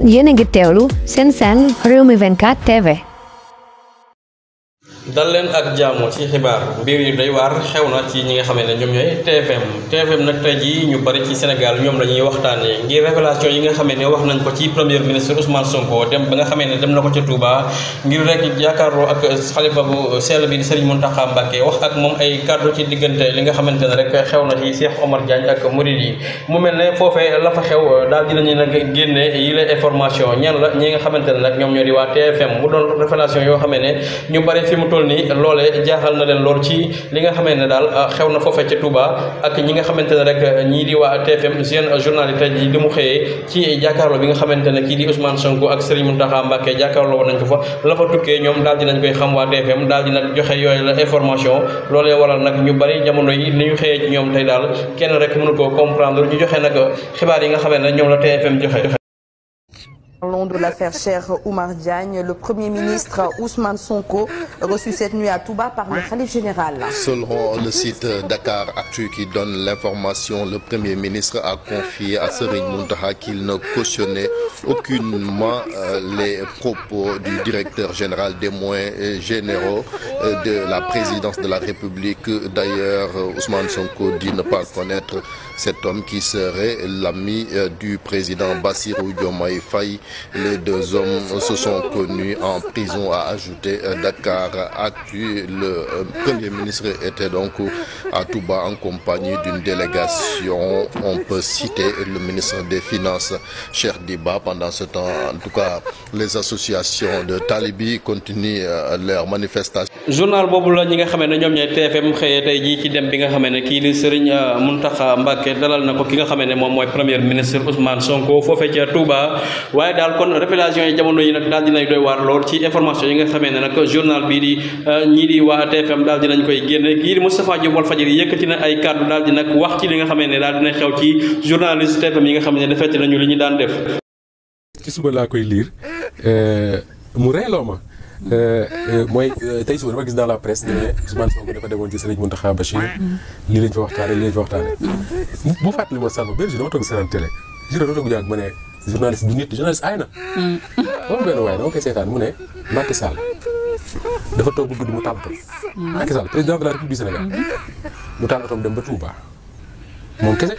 Yéen a ngi teewlu seen Rewmi 24 TV. dal leen ak jaamu ci xibaar mbir yu doy waar xew na ci ñi nga xam ne ñoom ñooy TFM nag tey jii ñu bari ci Sénégal ñoom la ñuy waxtaanee ngir révélation yi nga xam ne wax nañ ko ci premier ministre Ousmane Sonko dem ba nga xam ne dem na ko ca Touba ngir rek jàkkaarloo ak xalifa bu sell bi di Serigne Mountakha Mbacké wax ak moom ay kàddu ci diggante li nga xamante ne rek xew na ci Cheikh Omar Diagne ak murid yi mu mel ne foofee la fa xew daal dinañu nag génne yi la information ñan la ñi nga xamante ne nag ñoom ñoo di waa TFM mu doon révélation yoo xam ne ñu bari fi mu toll ni loolee jaaxal na leen lool ci li nga xamee ne daal xew na foofee ca Touba ak ñi nga xamante ne rek ñii di waa TFM seen journalité ji li mu xëyee ci jàkkaarloo bi nga xamante ne kii di Ousmane Sonko ak Serigne Mountakha Mbacké jàkkaarloo woon nañ ko fa la fa tukkee ñoom daal dinañ koy xam waa TFM daal di nag joxe yooyu la information loolee waral nag ñu bari jamono yi ni ñu xëyee ci ñoom tey daal kenn rek mënu koo comprendre ñu joxe nag xibaar yi nga xamee ne ñoom la TFM joxe. Parlons de l'affaire Cheikh Oumar Diagne. Le Premier ministre Ousmane Sonko reçu cette nuit à Touba par le khalife général. Selon le site Dakar Actu qui donne l'information, le Premier ministre a confié à Serigne Mountakha qu'il ne cautionnait aucunement les propos du directeur général des moyens généraux de la présidence de la République. D'ailleurs, Ousmane Sonko dit ne pas connaître cet homme qui serait l'ami du président Bassirou Diomaye Faye. Les deux hommes se sont connus en prison, a ajouté Dakar Actu. Le Premier ministre était donc à Touba en compagnie d'une délégation. On peut citer le ministre des Finances, Cheikh Diba. Pendant ce temps, en tout cas, les associations de talibis continuent leur manifestation. Journal boobu la ñi nga xamee ne ñoom ñooy TFM xëyee tey jii ci dem bi nga xamee ne kii di Serigne Mountakha Mbacké dalal na ko ki nga xamee ne moom mooy premier ministre Ousmane Sonko foofee ca Touba waaye daal kon révélation yi jamono yi nag daal dinay doy waar lool ci information yi nga xamee ne nag journal bii di ñii di waa TFM daal dinañ koy génne kii di Moustapha Diop Walfadjri yëkkati na ay kàddu daal di nag wax ci li nga xamee ne daal dina xew ci journaliste TFM yi nga xam ne defetti nañu li ñu daan def. ci suba laa koy lire mu reeloo ma mooy tey suba dama gis dans la presse ne Ousmane Sonko dafa demoon ci Serigne Mountakha Bachir lii lañ fa waxtaane lii lañ fa waxtaane bu fàttali ma sànq benn jour dama toog seetaan télé jour dama toog jàng ma ne journaliste du nit journaliste aay na moom benn waaye dama koy seetaan mu ne Macky Sall dafa toog bu guddi mu taal oto Macky Sall président de la République du Sénégal mu taal otoom dem ba Touba moom kese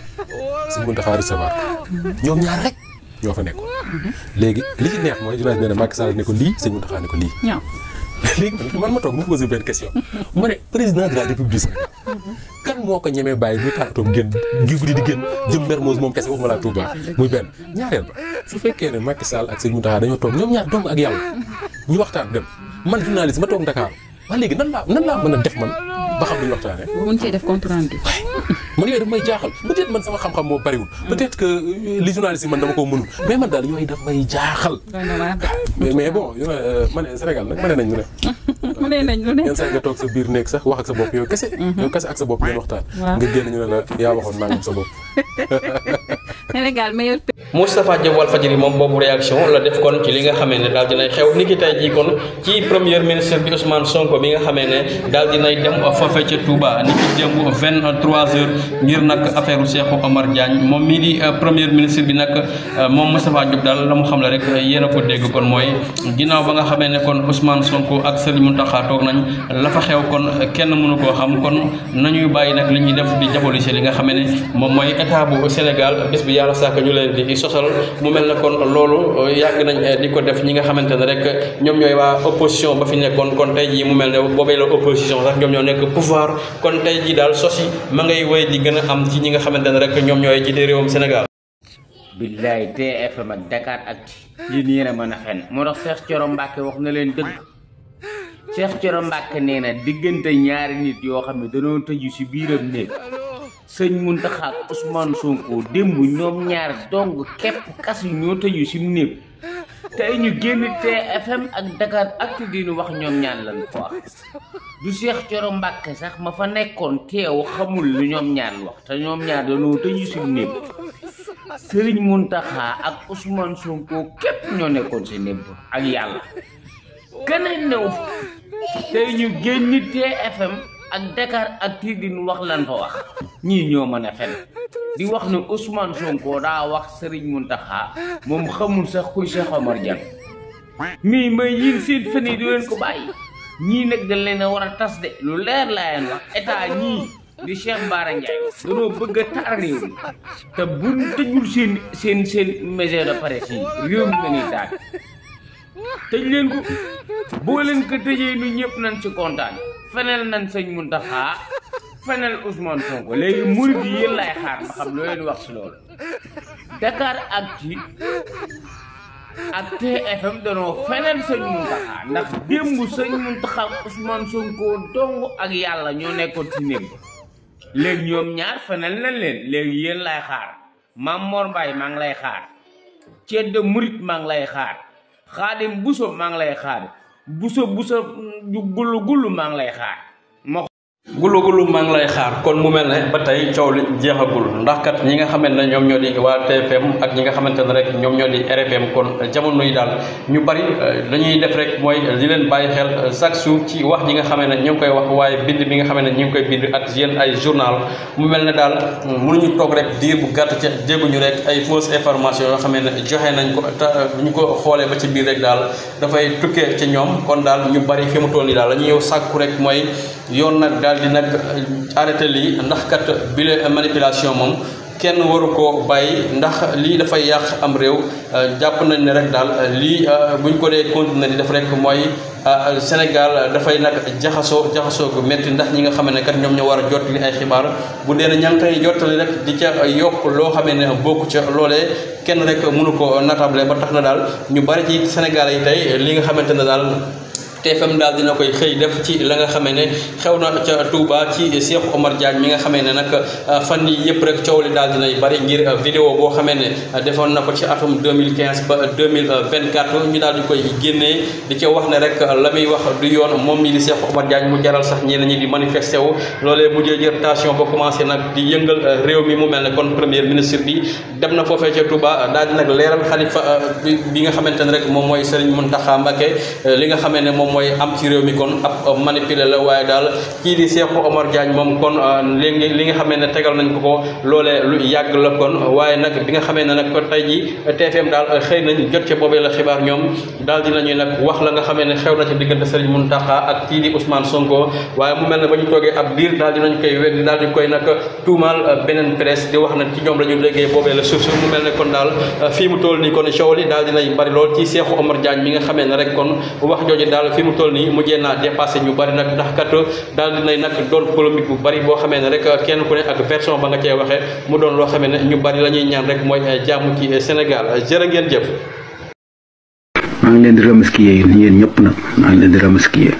Serigne Mountakha recevoir ñoom ñaar rek ñoo fa nekkoon léegi li ci neex mooy journaliste nee na Macky Sall ne ko lii Serigne Mountakha ne ko lii léegi man ma toog mu posé benn question mu ne président de la République du Sénégal kan moo ko ñemee bàyyi muy tàllatoom génn gi guddi di génn jëm Mermoz moom kese waxuma laa Touba muy benn ñaareel ba su fekkee ne Macky Sall ak Serigne Mountakha dañoo toog ñoom ñaar dong ak yàlla ñu waxtaan dem man journaliste ma toog Dakar wax léegi nan laa mën a def man ba xam lu ñu waxtaanee. mën cee def compte rendu. man yooyu daf may jaaxal peut-être man sama xam-xam moo bariwul peut-être que li journaliste yi man dama koo mënul mais man daal yooyu daf may jaaxal. mais bon ma ne Sénégal nag mënee nañ lu ne. mënee nañ lu ne. yenn saa nga toog sa biir nekk sax wax ak sa bopp yow kese. yow kese ak sa bopp ngeen waxtaan. nga génn ñu ne la yaa waxoon nangam sa bopp. Sénégal meilleur pays. Moustapha Diop Walfadjri moom boobu réaction la def kon ci li nga xamee ne daal dinay xew ni ki tey jii kon ci premier ministre bi Ousmane Sonko bi nga xamee ne daal dinay dem foofee ca Touba ni ki démb 23h ngir nag affaire Cheikh Omar Diagne moom mii di premier ministre bi nag moom Moustapha Diop daal la mu xam la rek yéen a ko dégg kon mooy ginnaaw ba nga xamee ne kon Ousmane Sonko ak Serigne Mountakha toog nañ la fa xew kon kenn mënu koo xam kon nañuy bàyyi nag li ñuy def di diaboliser li nga xamee ne moom mooy état bu Sénégal bis bi yàlla sàkk ñu leen di sosal mu mel na kon loolu yàgg nañ di ko def ñi nga xamante ne rek ñoom ñooy waa opposition ba fi nekkoon kon tey jii mu mel ne boobee la opposition sax ñoom ñoo nekk pouvoir kon tey jii daal sosi ma ngay wéy di gën a am ci ñi nga xamante ne rek ñoom ñooy jiite réewum Sénégal. billaay TFM ak Dakar Actu yéen yéen a mën a fen moo tax Cheikh Thioro Mbacké wax na leen dëgg Cheikh Thioro Mbacké nee na diggante ñaari nit yoo xam ne dañoo tëju si biiram néeg sëñ Mountakha ak Ousmane Sonko démb ñoom ñaar dong képp kas yi ñoo tëju si néeg tey ñu génn TFM ak Dakar Actu di ñu wax ñoom ñaar lañ ko wax du Cheikh Thioro Mbacké sax ma fa nekkoon teew xamul lu ñoom ñaar wax te ñoom ñaar dañoo tëju si néeg Serigne Mountakha ak Ousmane Sonko képp ñoo nekkoon si néeg ak yàlla keneen new tey ñu génn TFM ak Dakaractu di wax lan fa wax ñii ñoo mën a fen di wax ne Ousmane Sonko daa wax Serigne Mountakha moom xamul sax kuy Cheikh Omar Diagne mais may yéen seen fen yi du leen ko bàyyi ñii nag dañ leen a war a tas de lu leer laa leen wax état ñii di Cheikh Bara Ndiaye danoo bëgg a taal réew mi te buñ tëjul seen mesure de paresse yi réew mi la ñuy taal tëj leen ko boo leen ko tëjee nu ñëpp nañ ci kontaan fenel nañ sëñ Mountakha fenel Ousmane Sonko léegi murid yi yéen laay xaar ba xam loo leen wax si loolu Dakaractu ak TFM danoo fenel sëñ Mountakha ndax démb sëñ Mountakha Ousmane Sonko dong ak yàlla ñoo nekkoon ci néeg léegi ñoom ñaar fenel nañ leen léegi yéen laay xaar Mame Mor Mbaye maa ngi lay xaar Ceddo Murit maa ngi lay xaar Xaadim Buso maa ngi lay xaar buso gullu maa ngi lay xaar gulu maa ngi lay xaar kon mu mel ne ba tey coow li jeexagul ndax kat ñi nga xamante ne ñoom ñoo di waa TFM ak ñi nga xamante ne rek ñoom ñoo di RFM kon jamono yi daal ñu bari dañuy def rek mooy li leen bàyyi xel chaque jour ci wax ñi nga xamante ne ñu ngi koy wax waaye bind bi nga xamante ne ñu ngi koy bind ak yéen ay journal mu mel ne daal mënuñu toog rek diir bu gàtt ca dégguñu rek ay fausse information yoo xamante ne joxe nañ ko te bu ñu ko xoolee ba ci biir rek daal dafay tukkee ca ñoom kon daal ñu bari fi mu toll nii daal la ñuy yow sàkku rek mooy yoon nag daal di nag arrêté lii ndax kat bile manipulation moom kenn waru koo bàyyi ndax lii dafay yàq am réew jàpp nañ ne rek daal lii buñ ko dee continuer di def rek mooy Sénégal dafay nag jaxasoo gu métti ndax ñi nga xam ne kat ñoom ñoo war a jottali ay xibaar bu dee ne ña ngi koy jottali rek di ca yokk loo xamee ne bokku ca loolee kenn rek mënu ko natable ba tax na daal ñu bari ci Sénégal yi tey li nga xamante ne daal TFM daal dina koy xëy def ci la nga xamee ne xew na ca Touba ci Cheikh Omar Diagne mi nga xamee ne nag fan yi yëpp rek coow li daal dinay bari ngir vidéo boo xamee ne defoon na ko ci atum 2015 ba 2024 ñu daal di koy génnee di ca wax ne rek la muy wax du yoon moom mi di Cheikh Omar Diagne mu jaral sax ñeneen ñi di manifesté wu loolee mujjee jël tension ba commencé nag di yëngal réew mi mu mel ne kon premier ministre bi dem na foofee ca Touba daal di nag leeral xalifa bi nga xamante ne rek moom mooy Serigne Mountakha Mbacké li nga xamee ne moom mooy am ci réew mi kon ab manipulé la waaye daal kii di Cheikh Omar Diagne moom kon léegi li nga xamee ne tegal nañ ko loolee lu yàgg la kon waaye nag bi nga xamee ne nag tey ji TFM daal xëy nañ jot ca boobee la xibaar ñoom daal dinañuy nag wax la nga xamee ne xew na ci diggante Serigne Mountakha ak kii di Ousmane Sonko waaye mu mel ne ba ñu toogee ab diir daal dinañ koy weddi daal di koy nag tuumaal beneen presse di wax na ci ñoom la ñu déggee boobee la suuf mu mel ne kon daal fii mu toll nii kon coow li daal dinay bari lool ci Cheikh Omar Diagne mi nga xamee ne rek kon wax jooju daal fi mu toll nii mujjee naa dépassé ñu bari nag ndax kat daal dinay nag doon polémique bu bari boo xamee ne rek kenn ku ne ak version ba nga cee waxee mu doon loo xamee ne ñu bari la ñuy ñaan rek mooy jàmm ci Sénégal jërë ngeen jëf. maa ngi leen di remercier yéen ñëpp nag maa ngi leen di remercier